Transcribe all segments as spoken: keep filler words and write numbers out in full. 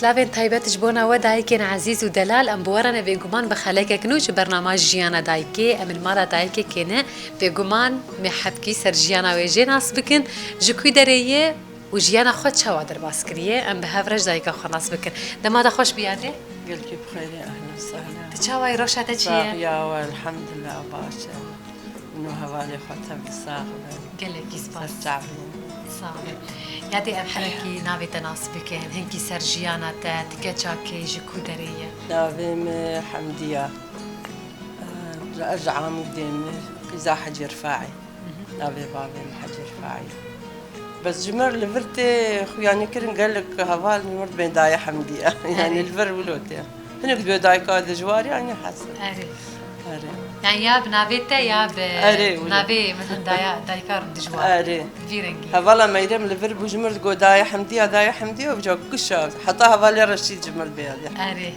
Silavên taybet ji bona we dayikên ezîz û delal, em bi we re ne bêguman bi xelekek nû ji bernama Jiyana Dayikê, em li mala dayikekê ne, bêguman me hebkî ser jiyana wê jê nas bikin, ji ku derê ye û jiyana xwe çawa derbas kiriye, em bi hev re ji dayika xwe nas bikin. Dema de xweş biyadê. Gelkî bi xêrê, ehlen sehlen. Tu çawa yî, roşa te çi ye? Saxiya we, elhamdulillah, baş e. Û hevalê xwe tev sax be. Gelekî spas. Ser çavê. Sax be. Yadê em hinekî navê te nas bikin, hinkî ser jiyana te, tu keça kê, ji ku derê ye? Navê min Hemdiye. Ez ji Amûdê me, qîza Hecî Rifaî. Navê bavê min Hecî Rifaî. Bes ji mir li vir tê xuyanî kirin, gelek heval ji mir bên dayê Hemdiye. Yanî Erê. Li vir wilo tê. Hinek dibê dayika dijwar, yanî hesin. Erê. Erê. Yani ya bi navê te ya bi Erê, wilo. Navê min daya, dayika rin dijwar. Erê. Vî rengî. Hevala Meyrem li vir bû, ji mir digot dayê Hemdiye, dayê Hemdiye, û ca kişa. Heta hevalê Reşîd ji mir bê yadê. Erê.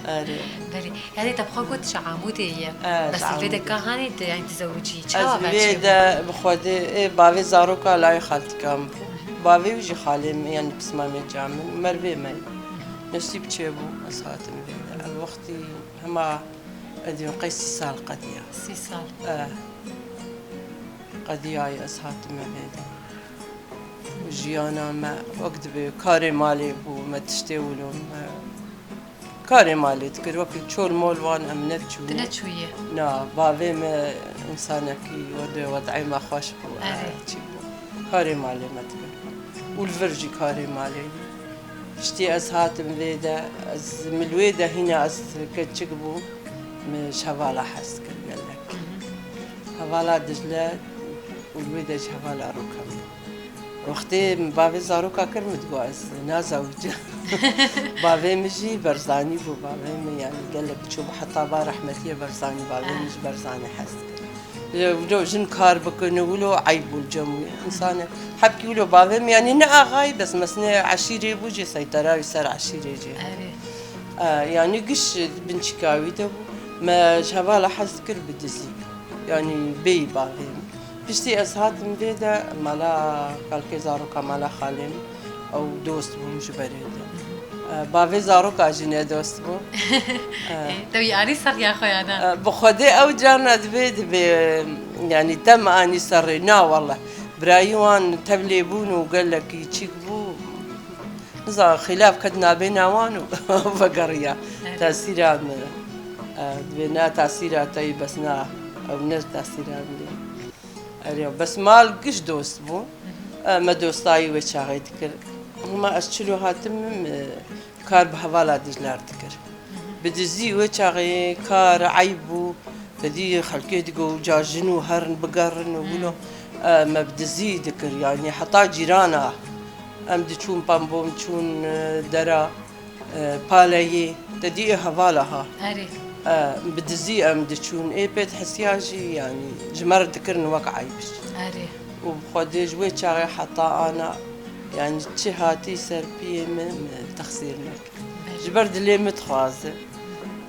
Erê. Belê. Yani te bi xwe got ji Amûdê ye. E, Bes ji li vê de Amûdê. Ka hanê de, yani tizewicî. Çawa Ez vê çêbû? De bi Xwedê, ê, bavê zaroka layê xaltika min bû. Bavê wî jî xalê min, yani pismamê ca min, mervê me. Nesîb çêbû, ez hatim vê de. Ev wextî hema, ez diyorum, qey sî sal qediya. Sî sal. E, qediyayê ez hatime vê de. Jiyana me wek dibê karê malê bû, me tiştê wilo, me karê malê dikir, wekî çol mol wan em neçûyî. Tu neçûyî? Na, bavê me însanekî wede wed'ê me xweş bû, Erê. Çi bû. Karê malê me dikir. Û li vir jî karê malê. Piştî ez hatim vê de, ez, min li wê de hîna ez keçik bûm, min ji hevala hez dikir gelek. Hevala Dicle û li wê de ji hevala Rûkem. Wextê min bavê zaroka kir, min digot ez nazewicim. Bavê min jî Berzanî bû, bavê min yani gelek çûbû, heta ba rehmetiyê Berzanî, bavê min ji Berzanî hez dikir. Wilo jin kar bikin û wilo eyb bû li cem wî. Însan hebkî wilo bavê min, yani ne axayî, bes mesne eşîrê bû jî, seytera wî ser eşîrê jî. Erê. E, yani giş binçika wî de bû. Me ji hevala hez dikir bi dizî. Yani bêyî bavê min. Piştî ez hatim vê de mala kalkê zaroka mala xalê min. Ew dost bûn ji berê de. E, bavê zaroka jî ne dost bû. E, Ê, te wî anî ser ya xwe ya na? E, bi Xwedê ew carna dibê, dibê, yani te min anî serê. Na wele. Birayî wan tevlê bûn û gelekî çîk bû. Niza xîlaf ket nabêna wan û vegeriya. Evet. Tesîra min. E, dibê na tesîra te yî, bes na. Ew ne tesîra min. Erê, bes mal giş dost bû. E, me dostayî wê çaxê dikir. Hema ez çilo hatim, e, kar bi hevala Dijler dikir. Bi dizî wê çaxê kar eyb bû. Te dî xelkê digo ca jin û herin bigerin û wilo. E, me bi dizî dikir, yanî heta cîrana. Em diçûn pembom, çûn, e, dera. E, paleyê, te dî ê hevala ha. Erê. E, bi dizî em diçûn. Ê pê dihesiya jî, yanî ji me re dikirin wek eyb jî. Erê. Û bi Xwedê ji wê çaxê heta ana, yanî çi hatî ser piyê min, min texsîr nekir. Belê. Ji ber dilê min dixwaze.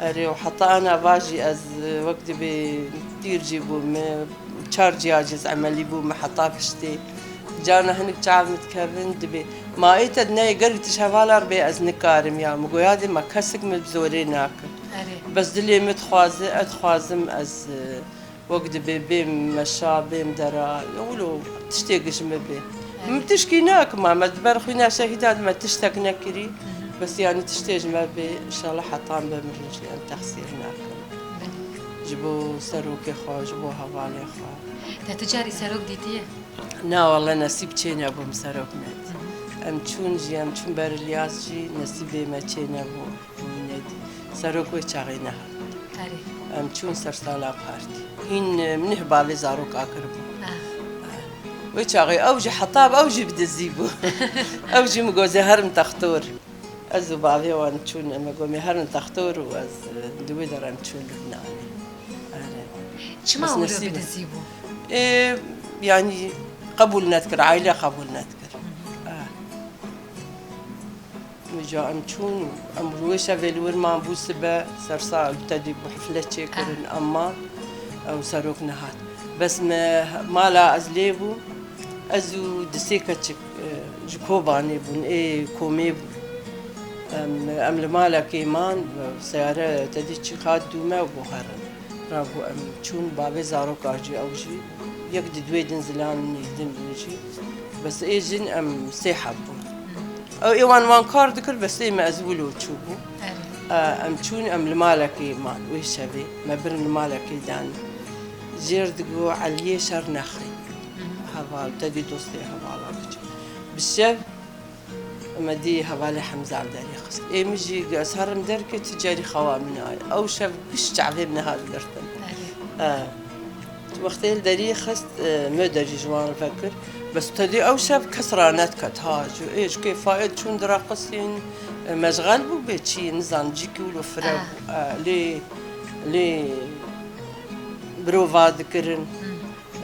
Erê, û heta ana va jî ez, e, wek dibê tîr jî bûme, çar ciya jî ez emelî bûme heta piştê. Carna hinek çav min dikevin, dibê, ma ê te dineyê, ger tu ji hevala re bê ez nikarim ya. Min got, ya dê ma kesek min bi zorê nake. Erê. Bes dilê min dixwaze, ez dixwazim ez, e, wek dibê bêm meşa, bêm dera, ya wilo tiştê ji min bê. Erê. Min tişkî nakim, ma me di ber xwîna şehîda de me tiştek nekirî. Bes yanî tiştê ji me bê, înşallah heta em bimirin jî em texsîr nakin. Belê. Ji bo serokê xwe, ji bo hevalê xwe. Te tu carî serok dîtiye? Na, wele nesîb çênebû, min serok nedî. Em çûn jî, em çûn ber Îlyas jî, nesîbê me çênebû, min nedî. Serok wê çaxê nehat. Erê. Em çûn sersala partî. Hîn, e, min bavê zaroka kiribû. Ah. Wê çaxê ew jî heta ew jî bi dizî bû. Ew jî min got ez ê herim textor. Ez û bavê wan çûn, em got em ê herin textor û ez, e, di wê der em çûn Lubnanê. Erê. Çima wilo bi dizî bû? Ê, yanî qebûl nedikir, aîle qebûl nedikir. Hı hı. E. Îca em çûn, em wê şevê li wir man bû sibe, sersa li tedî bû hifle çêkirin, ha, em man, ew serok nehat. Bes me mala ez lê bû, ez û di sê keçik, e, ji Kobanê bûn, ê komê bû. Em, em li malekê man, seyare te dî çi hat dû me û bû herin. Rabû em çûn, bavê zaroka jî ew jî yek di duê din zilan din bû jî. Bes ê jin em sê heb bûn. Ew ê wan wan kar dikir, bes ê me ez wilo çûbû. Erê. E, em çûn, em li malekê man wê şevê. Me birin li malekê dan. Jêr digo Eliyê şer nexê. Heval, te dî dostê hevala biçû. Bi şev me dî hevalê Hemza li derî xist. Ê min jî ez herim derkê ti carî xewa min ay. Ew şev giş çavê min hat girtin. Erê. E, wextê li derî xist, e, me derî ji wan re vekir. Bes te dî ew şev kes ranediket ha. Ji, ê ji kê fail çûn diraqisîn, e, meşxel bû bê çî, nizan cîkî wilo fire bû. E, lê, lê birova dikirin.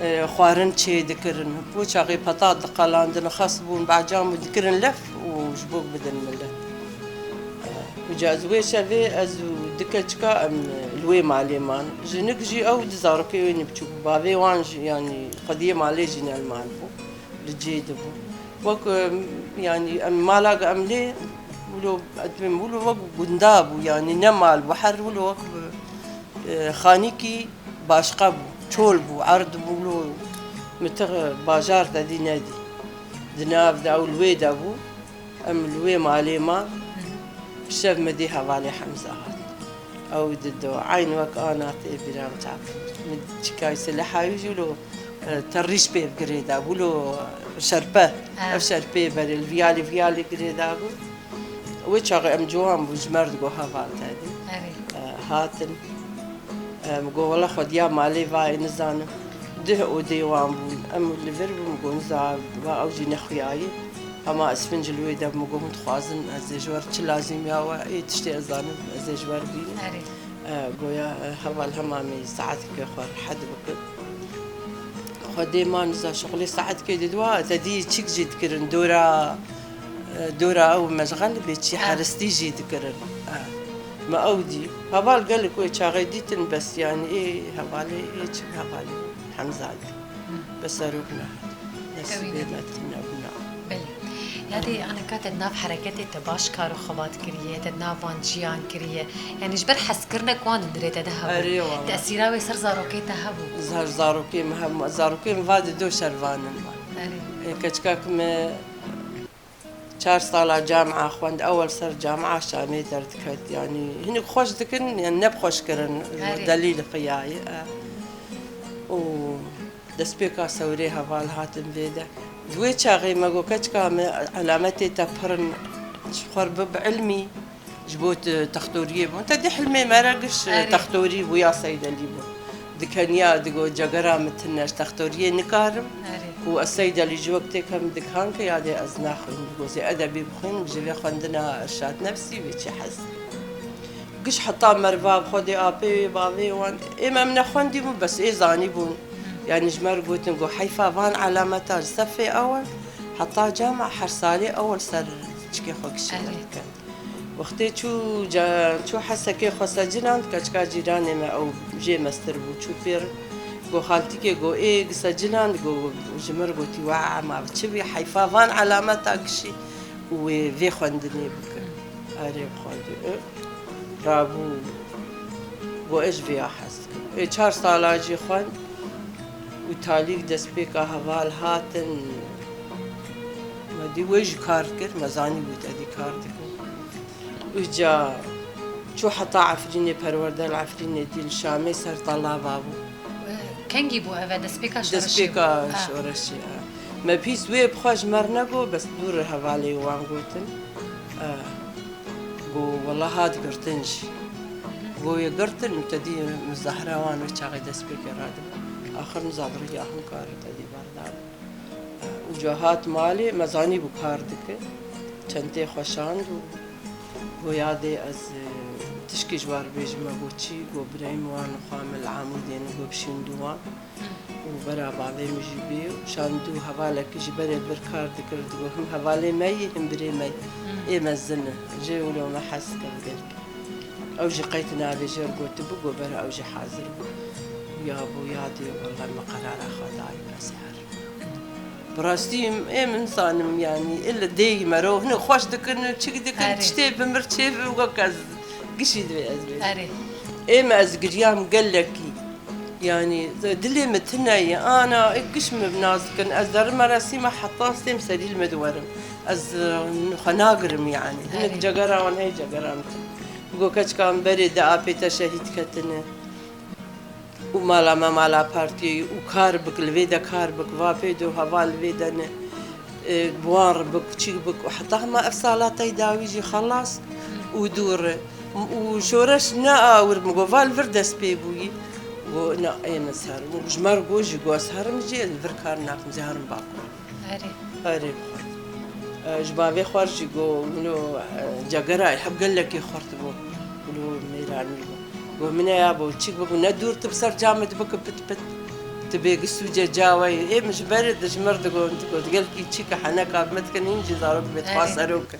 E, xwarin çê dikirin. Bo çaxê petat diqelandin, xes bûn, becam û dikirin lef û ji bo bidin milet. E, û ca ez wê şevê ez û du keçika em li wê malê man. Jinik jî ew di zarokê wê ne biçûk bû. Bavê wan jî, yanî xwediyê malê jî ne li mal bû. Li cê de bû. Wek, e, yanî em mala em lê wilo, wilo wek gunda bû, yanî ne mal bû. Her wilo wek, e, xanîkî başqa bû, çol bû, erd bû, lo mitix bajar te dî nedî. Di nav de ew li wê de bû, em li wê malê man. Bi şev me dî hevalê Hemza hat. Ew dido, eyn wek ana tê bîra min çav. Min çikay sileha wî jî lo, e, te rîş pê girê de bû, lo şerpe. Ha. Ev şerpê berê, li viyalê, viyalê girê de bû. Wê çaxê em ciwan bûn, ji me re digo heval te dî. Erê. E, hatin. E, min got, wela xwediya malê vayê nizanim. Duh odê wan bûn. Em li vir bûn, min got, niza va ew jî nexuyayî. Hema ez finc li wê de, min got, hûn dixwazin ez ê ji we re çi lazîmiya we, ê tiştê ez zanim, ez ê ji we re bînim. Erê. E, goya, e, heval hema me saetekê xwe rehet bikin. Xwedê ma niza şixulê saetkê didiwa, te dî çik jî dikirin, dora, e, dora ew meşxel bê çî, ha, heristî jî dikirin. E, me ew dî. Heval gelek wê çaxê dîtin, bes yanî ê hevalê, ê çi hevalê Hemza dî. Bi serok nehat. Nesîbê me tune bûna. Belê. Yadê, aneka te di nav hereketê te baş kar û xebat kiriye, te di nav wan ciyan kiriye. Yanî ji ber hezkirinek wan di nirê te de hebû. Erê, wala. Tesîra wê ser zarokê te hebû. Ser zarokê min hebû. Zarokê min va dido şervanin van. Erê. Ê, keçika ku me çar sala camia xwend, ewel ser camia Şamê derdiket. Yanî hinek xweş dikin, yanî ne bi xweş kirin, erê, delîl xiyaye. E. Û destpêka sewrê heval hatin vê de. Di wê çaxê me got, keçika me, elametê te pir in, ji xwe re bibe ilmî, ji bo te-, textoriyê bûn. Te dî hilmê me re giş, erê, textorî bû ya Seydelî bû. Dikeniya, digot, cegera min tune, ji textoriyê nikarim. Erê. Û ez Seydelî ji wek têkem dikan ke yadê ez naxwînim. Digot, zê edebî bixwînim, ji vê xwendina Irşad Nefsî wê çi hez dikim. Giş heta merva bi xwedê apê wê bavê wan. Ê me em nexwendî bûn, bes ê zanî bûn. Yanî ji me re gotin, got, heyfa van elameta li sefê ewel, heta cama her salê ewel ser çikê xwe gişê me, erê, dikin. Wextê çû ca-, çû Hesekê xwe seciland, keçika cîranê me ew jê mestir bû, çû pêr. Got, xaltîkê, got, ê gi seciland, got, ji me re gotî, wa ema çi bî, heyfa van elameta gişî û wê vê xwendinê bike. Erê, bi xwendî. Rabû, got, ez ji vêya hez dikim. Ê çar sala jî xwend û talîk destpêka heval hatin. Me dî wê jî kar kir, me zanî wî te dî kar dikin. Îca çû heta Efrînê, perwerde li Efrînê dî, li Şamê ser telava bû. Kengî bû ev e, destpêka şoreşê bû? Destpêka şoreşê, e. Me pîs wê bi xwe ji me re negot, bes dû re hevalê wan gotin. E, got, wela hat girtin jî. Got, wê girtin û te dî muzahera wan wê çaxê destpêkê radibin. Axir niza bi riya hûn kar te dî berdan. Û ca hat malê, me zanîbû kar dike. Çentê xwe şand û got, yadê ez, e, tişkî ji we re bêjim, me got, çi? Got, birayê min wan xwe min li Amûdê ne, got, bişîn dû wan. Û bera bavê min jî bê û şand dû hevalekî ji berê vir kar dikir, digot, him hevalê me yî, him birê me yî. Ê mezin e. Jê wilo me hez dike gelkî. Ew jî qey tu navê jê re gotibû, got, bera ew jî hazir bû. Ya bû, yadê, wela me qerara xwe dayî, ez ê herim. Rastî ê min zanim, yanî ille dêyî me ro hine xweş dikin, çik dikin, Erê. Çi tê bi mir çê bi wek ez gişî divê ez bêjim. Erê. Ê me ez giriyam gelekî. Yanî dilê min tune ye. Ana, ê giş min nas dikin. Ez derim merasîma heta stêm serî li min diwerim. Ez, e, xwe nagirim yanî. Hinek Erê. Cegera wan hey cegera min tune. Go keçika min berê di apê te şehîd ketine. Û mala me mala partiyê ye û kar bik, li vê de kar bik, va pê do heval li vê de ne, e, bi wan re bik, çîk bik û heta hema ev sala tey dawî jî xelas û dûr e. Û şoreş ne awir min got, va li vir dest pê bûyî. Got, na, ê min ser. Û ji me re got jî, got, ez herim jî, ez li vir kar nakim, ez ê herim Bakur. Erê. Erê. E, ji bavê xwe jî got, wilo, e, cegera heb gelekî xurt bû. Wilo mêranî bû. Got, min e ya bo, çîk bû, ne dûr tu bi ser camê dibike pit pit. Tu bê gi sûce caweyê. Ê min ji berê dijmir digot, digot, gelkî çîk e heneka bi me dikin, hîn jî zarok bê, dixwa Erê. Serok e.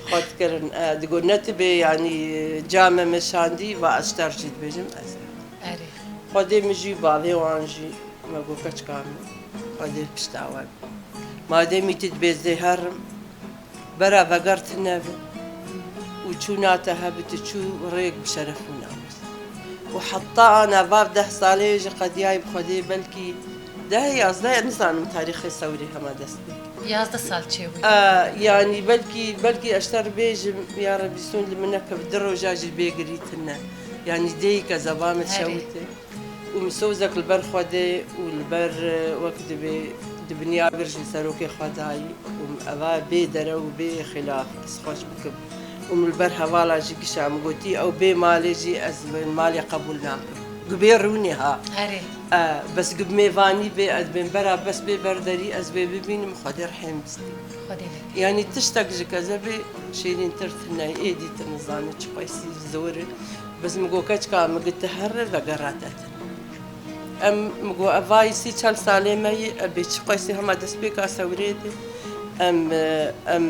Xwe dikirin, e, digot, ne tu bê, yanî, came me şandî, va ez ji te re jî dibêjim, ez. Erê. Xwedê min jî, bavê wan jî, me got, keçika min, Xwedê pişta we be. Mademî tu dibê ez dê herim, bera veger tune be û çûna te hebe, tu çû rêk bi şeref û namus. Û heta ana vav deh salê jî qediyayî bi Xwedê, belkî deh, yazdeh, nizanim tarîxê sewrê hema dest pê. Yazdeh sal çêbû. E, yanî belkî, belkî ez ji te re bêjim, ya Rebî sûnd li min neke, bi di roja jî bê girî tune. Yanî dêyî kezeba min Herê. Şewitê. Û min sozek li ber Xwedê û li ber, e, wek dibê, di binya vir jî serokê xwe dayî û eva bê derew û bê xilaf ez xweş bikim. Û min li ber hevala jî gişa min gotî, ew bê malê jî ez bi malê qebûl nakim. Gi bê rûnê ha. Erê. E, bes gi bi mêvanî bê, ez bên bera bes bê ber derî, ez bê bibînim, Xwedê rehêm bistî. Xwedê nekir. Yanî tiştek ji kezebê şêrîntir tune, êdî tu nizane çi qeysî zor e. Bes min got, keçika min, gi tu here vegera te tune. Em, min got, ev vayî sî çel salê me yî, ev bê çi qeysî hema destpêka sewrê de. Em, e, em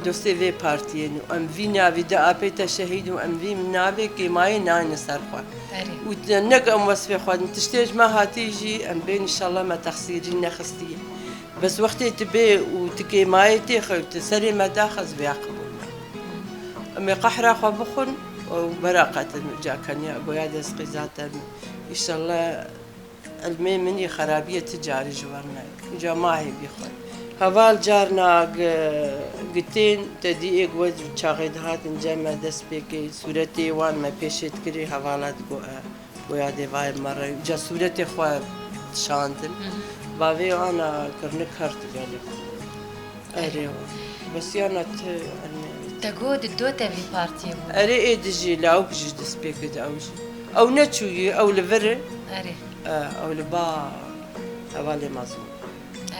dostê vê partiyê ne û em vî navî di apê te şehîd û em vî navê kêmayê nayne ser xwe. Erê. Û te-, nek em wesfê xwe din. Tiştê ji me hatî jî em bên înşallah me texsîrî nexistî. Bes wextê tu bê û tu kêmayê têxe û tu serê me daxe, ez vêya qebûl nakim. Em ê qehra xwe bixwin û bera qetin ca keniya goya dest qîza te. Înşallah ilmê min yê xerabiyê ti carî ji we re nayê. Îca ma hêvî xwe. Heval carna gi-, gitên te dî ê got çaxê dihatin cem me dest pê kê sûretê wan me pêşê dikirî hevala digot e. Goya dêvayê me re, ca sûretê xwe dişandin. Hı hı. Bavê ana kirine kar tu gelek. Erê. Erê, bes yana te, erê. Te got di do te vî partiyê bû. Erê, ê dijî lawik jî dest pê kir ew jî. Ew neçûyî, ew li vir e. Erê. E, ew li ba hevalê mezin.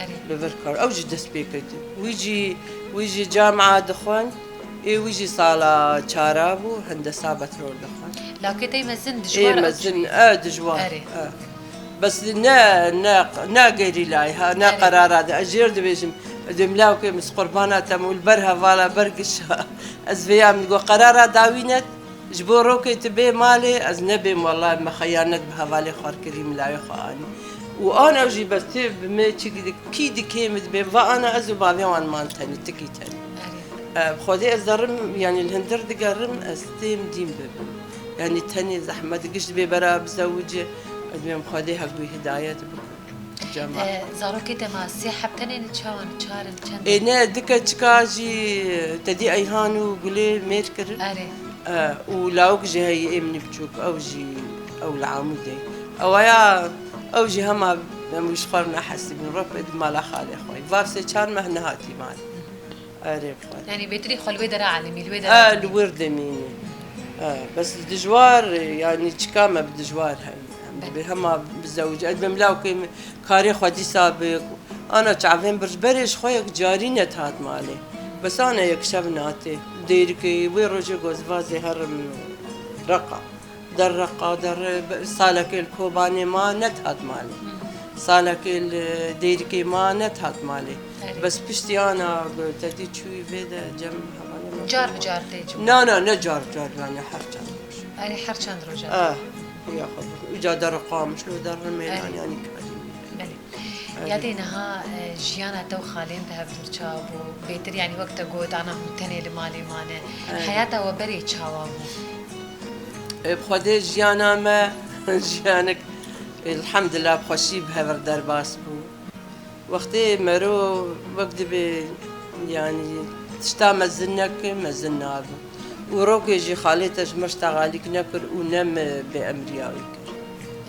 Erê. Li vir kar. Ew jî dest pê kir. Wî jî, wî jî camia dixwend. Ê wî jî sala çara bû, hendesa petrol dixwend. Lakê te yê mezin, ê dijwar ew mezin, çûyî. E, dijwar. Erê. E. Bes ne, ne, ne gerîlayê ha, ne Erê. Qerara de. Ez jêr dibêjim, dêm lawkê min, qurbana te, min li ber hevala, ber gişa. Ez vêya min got, qerara dawî net. Ji bo rokê tu bê malê, ez nebêm, wellahî me xeyanet bi hevalê xwe re kirî, milayê xwe anî. Û ana jî bes tê bi me çi di-, kî dikê min dibêm, va ana ez û bavê wan man tenî, tikî tenî. Erê. E, bi Xwedê ez derim, yanî li hundir digerim, ez têm dîn bibim. Yanî tenê zehmet, giş dibê bera bizewicê, ez dibêm Xwedê hek wî hidayet bikin. Cema. E, zarokê te ma sê heb tenê ne, çawan, çar in, çend in? Ê ne, di keçika jî te dî Eyhan û Gulê mêr kirin. Erê. E, û lawik jî heye ê min biçûk, ew jî, ew li Amûdê. Ew ya, ew jî hema em ji xwe re nehesibin, rok di mala xalê xwe. Vav sê çar meh nehatî mal. Erê, bi Xwedê. Yanî bêtirî xwe li wê dera elimî, li wê dera E, elimî. Li wir dimînî. E, bes dijwar, yanî çika me bi dijwar hemî. Em Belê. Dibê hema bizewicî. Ez bêm lawkê min karê xwe dîsa bik. Ana çavên birj berê ji xwe yek carî nedihat malê. Bes ana yek şev natê. Dêrikê wê rojê gozvazê herim Reqa. Der Reqa, der salekê li Kobanê ma nedihat malê. Salekê li Dêrikê ma nedihat malê. Erê. Bes piştî ana te dî çûyî vê de cem hevalê me. Car bi car tê çû? Na, na, ne car car, yanî her çend roj. Erê, her çend roj. Ah, ya xwe. Uca der Qamişlo, der Mêlan, Erê. Yanî karî. Belê. Yadê niha, e, jiyana te û xalên bi hev dûr çawa bû? Bêtir, yanî wek te got, ana hûn tenê li malê mane. Aynen. Heyata we berê çawa bû? E, bi Xwedê jiyana me jiyanek, elhamdulillah, bi xweşî bi hev re derbas bû. Wextê mero wek dibê, yanî tişta mezin neke, mezin nabe. Û rokê jî xalê te ji min re teqalîk nekir û ne min bêemriya wî kir.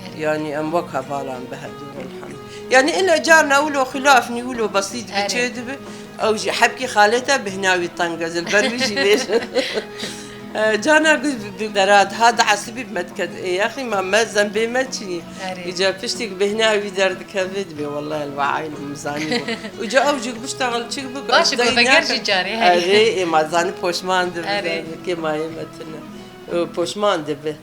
Erê. Yanî em wek hevalan bi hev dûr, elhamd. Yanî illa carna wilo xilafnî, wilo besît bi Erê. çê dibe. Ew jî hebkî xalê te bihna wî teng e, ez li ber wî jî bêjim. E, carna ku bi, bi dera diha diesibî bi me diket, ê yexî ma me zembê me çinî. Erê. Îca piştî ku bihna wî derdikeve dibê, wellahî li we aîl min zanî bû. Îca ew jî ku biştexil çi bik, Baş e, ez dayî goveger nakim. jî carê heye. Erê, ê ma zanî poşman dibe, Erê. zanî kê mayê me tune. E, poşman dibe.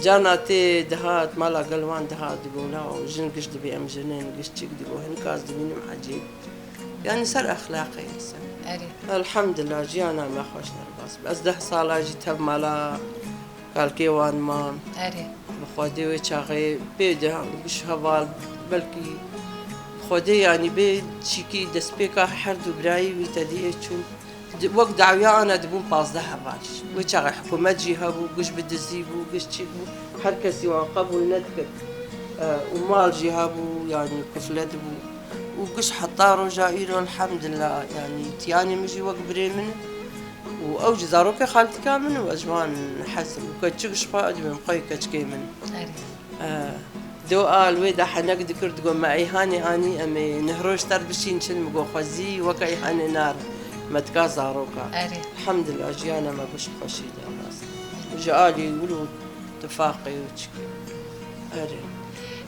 Carna tê dihat, mala gel wan dihat, digot, "Lawo, jin giş dibê, em jinên giş çik?" Digot, "Hinek ez dibînim ecêb." Yanî ser exlaqê insan. Erê. Elhamdulillah, jiyana me xweş derbas bû. Ez deh sala jî tev mala kalkê wan mam. Erê. Bi Xwedê wê çaxê pê de giş heval, belkî bi Xwedê, yanî bê çîkî destpêka her du birayî wî tedî ê çûn. Di-, wek dawiya ana dibûn pazdeh heval. Wê çaxê hikûmet jî hebû, giş bi dizî bû, giş çi bû, her kesî wan qebûl nedikir. E, û mal jî hebû, yanî kuflet bû. Û giş heta roja îro, elhamdulillah, yanî tiyanê min jî wek birê min in. Û ew jî zarokê xaltika min û ez ji wan hez im. Û keçik ji xwe, ez dibêm xweyê keçikê min. Erê. E, do a li wê de henek dikir, digot, "Me eyhanê anî, em ê nihroj ter bişîn çin." Min got, "Xwezî weke eyhanê nar, me dika zaroka." Erê. Elhamdulillah, jiyana me giş bi xweşî de rast. Ji alî wilo tifaqê û çikê. Erê.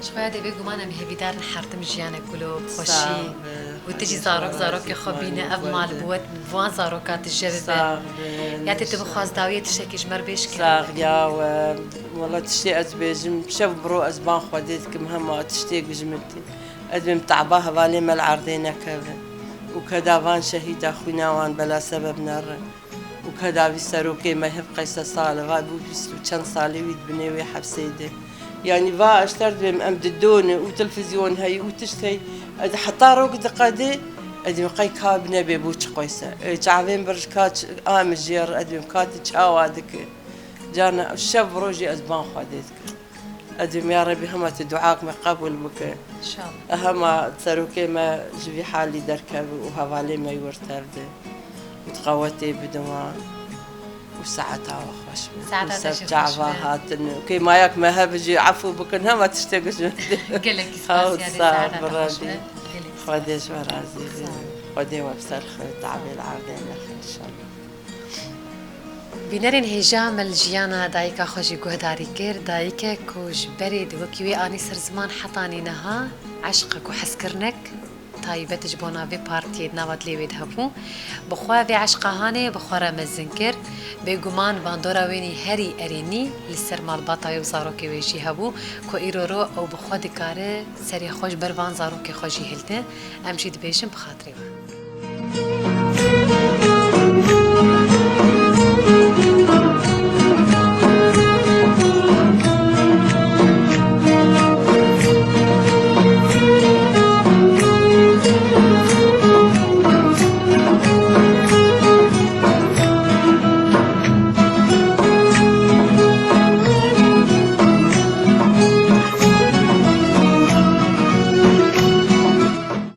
Ji xwe ya dê bêguman em hêvîdar in her tim jiyanek wilo bi xweşî Sağ be, û tu jî Xwedê zarok, zarokê xwe bîne, ev mal bi we, bi wan zaroka tije bibe. Sağ be, Ya tê tu bi inşallah. xwazdawiyê tiştekî ji me re bêjke. Sax ya we, wela tiştê ez bêjim, şev bi ro ez ban Xwedê dikim, hema tiştê ku ji min tê. Ez dibêm taba hevalê me li erdê nekeve û keda van şehîda xwîna wan bela sebeb nere. Û keda vî serokê me hiv Qeyse Sale, va bû bîst û çend salê wî di binê wê hepsê de. Yanî va ez ter dibêm em didone û televîzyon heyî û tişt heyî. Ez heta rok diqedê, ez dibêm qey ka binebê bû çi qoyse. Ê, çavên bir ka ç-, a mijêr, ez dibêm ka tu çawa dike. Carna şev rojê ez ban Xwedê dikim. Ez dibêm ya Rebî hema tu duak me qebûl bike. İnşallah. Hema serokê me ji vî halî derkeve û hevalê me yê wir tev de. Û diqewetê bidin wan. Û saeta we xweş be. Saeta Û te ser jî çava xweş be. hatin. Û kêmayak me hebe jî efû bikin, hema tiştê ku ji min tê. Gelekî Haw spas ya dê, sağ saeta te xweş birazî. be. Gelekî Xwedê spas. ji we razî be. Sağ ol. Xwedê we bi ser xwe, tabê li erdê nexe inşallah. Bînerên hêja me li jiyana dayika xwe jî guhdarî kir. Dayikek ku ji berê di wekî wê anî ser ziman hetanî niha eşqek û hezkirinek taybet ji bona vê partiyê di nava dilê wê de hebû. Bi xwe vê eşqa hanê bi xwe re mezin kir. Bêguman bandora wênî herî erênî li ser malbata wê û zarokê wê jî hebû ku îro ro ew bi xwe dikare serê xwe ji ber van zarokê xwe jî hilde. Em jî dibêjin bi xatirê we.